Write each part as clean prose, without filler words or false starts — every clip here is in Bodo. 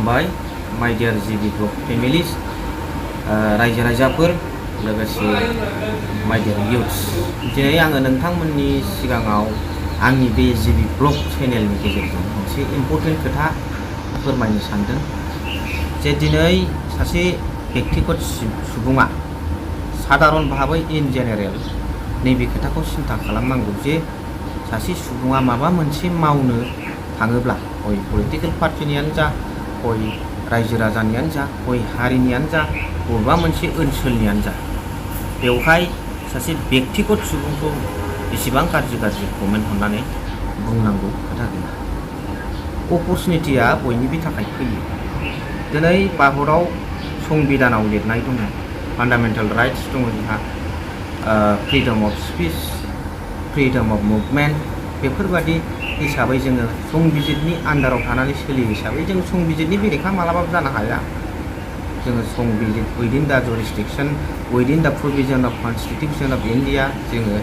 खुलुमबाय माय डियार जिबि ब्लग फेमिलिस रायजो राजाफोर लोगोसे माय डियार इयुथ्स दिनै आङो नोंथांमोननि सिगाङाव आंनि बे जिबि ब्लग चेनेलनि गेजेरजों मोनसे इम्पर्टेन्ट खोथा फोरमायनो सानदों जे दिनै सासे बेक्तिगत सुबुङा साधारन भाबै इन जेनेरेल नैबे खोथाखौ सिन्था खालामनांगौ जे सासे सुबुङा माबा मोनसे मावनो थाङोब्ला हय पलिटिकेल पार्टिनियानो जा हय रायजो राजानियानो जा हय हारिनियानो जा बबेबा मोनसे ओनसोलनियानो जा बेवहाय सासे बेक्तिगत सुबुंखौ एसेबां गाज्रि कमेन्ट हरनानै बुंनांगौ खोथा गैया। अपरचुनिटिया बयनिबो थाखाय फैयो। दिनै भारताव संबिधानाव लिरनाय दङ, फान्डामेन्टेल राइट्स दङ जोंहा, freedom of speech, freedom of movement, बेफोरबादि हिसाबै जोङो संबिजितनि आन्दाराव थानानै सोलियो हिसाबै जों संबिजितनि बेरेखा मालाबाबो जानो हाया। जोङो संबिजित उइदिन दा जुरिसडिक्सन उइदिन दा provision of Constitution of India जोङो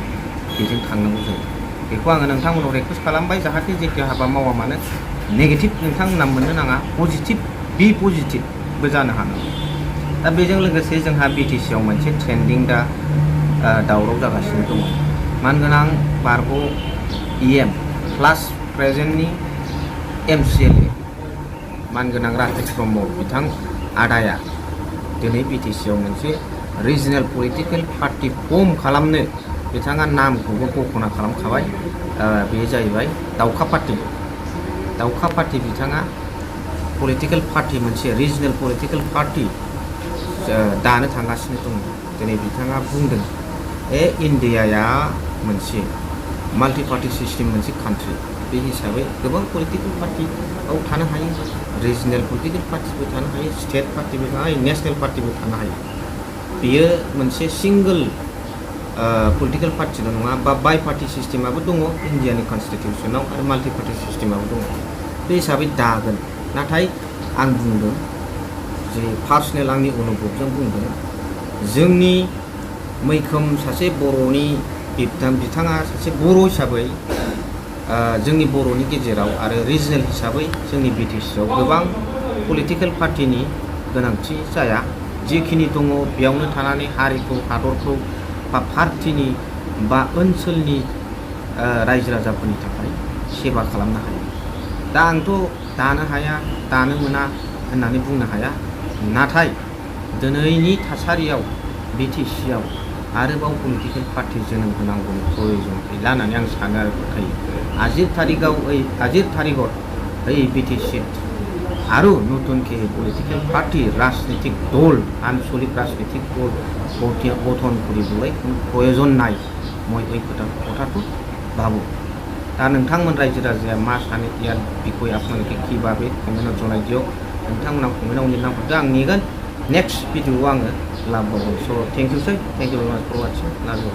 बेजों थांनांगौ जायो। बेखौ आङो नोंथांमोनाव रिकुवेस्ट खालामबाय जाहाथे जेखि हाबा मावा मानो नेगेटिभ नोंथांमोना मोननो नाङा, पजिटिभ बि पजिटिभबो जानो हानांगौ। दा बेजों लोगोसे जोंहा बिटिसिआव मोनसे ट्रेन्डिं दा दावराव जागासिनो दङ। मानगोनां बारग' इएम प्लास प्रेजेन्टनि एमसिएलए मानगोनां राकेश ब्रह्म बिथां आदाया दिनै बिटिसिआव मोनसे रिजनेल पलिटिकेल पार्टि फर्म खालामनो बिथाङा नामखौबो घोषणा खालामखाबाय। बे जाहैबाय दावखा पार्टि। दावखा पार्टि बिथाङा पलिटिकेल पार्टि मोनसे रिजनेल पलिटिकेल पार्टि दानो थांगासिनो दङ। दिनै बिथाङा बुंदों इन्डियाया मोनसे माल्टि पार्टि सिस्टेम मोनसे कान्ट्रि, बे हिसाबै गोबां पलिटिकेल पार्टियाव थानो हायो, रिजनेल पलिटिकेल पार्टिबो थानो हायो, स्टेट पार्टिबो थानो हायो, नेसनेल पार्टिबो थानो हायो। बेयो मोनसे सिंगोल पलिटिकेल पार्टिल' नङा, बा बाइ पार्टि सिस्टेमाबो दङ इन्डियानि कनस्टिटिउसनाव आरो माल्टि पार्टि सिस्टेमाबो दङ। बे हिसाबै दागोन। नाथाय आं बुंदों जे पार्सनेल आंनि अनुभबजों बुंदों, जोंनि मैखोम सासे बर'नि बिथाङा सासे बर' हिसाबै जोंनि बर'नि गेजेराव आरो रिजनेल हिसाबै जोंनि बिटिसिआव गोबां पलिटिकेल पार्टिनि गोनांथि जाया। जिखिनि दङ बेयावनो थानानै हारिखौ, हादरखौ बा पार्टिनि बा ओनसोलनि रायजो राजाफोरनि थाखाय सेवा खालामनो हायो। दा आंथ' दानो हाया, दानो मोना होननानै बुंनो हाया। नाथाय दिनैनि थासारियाव बिटिसिआव आरोबाव पलिटिकेल पार्टि जोनोम होनांगौनि प्रयजन गैला होननानै आं सानो आरो फोथायो। আজিৰ তাৰিখত এই বিটিচিত আৰু নতুনকৈ পলিটিকেল পাৰ্টি ৰাজনৈতিক দল আঞ্চলিক ৰাজনৈতিক দল গঠন কৰিবলৈ কোনো প্ৰয়োজন নাই, মই এই কথাটো ভাবোঁ। दा नोंथांमोन रायजो राजाया मा सानो ইয়াৰ বিষয়ে আপোনালোকে কিভাবে कमेन्टआव जनाय दियक। नोंथांमोना कमेन्टआव लिरना हरदो, आं नेगोन। नेक्स्ट भिडिअ'आव आङो लाबोबावगोन। स' थेंक इउ भेरि माच फर वाचिं। लाभ इउ।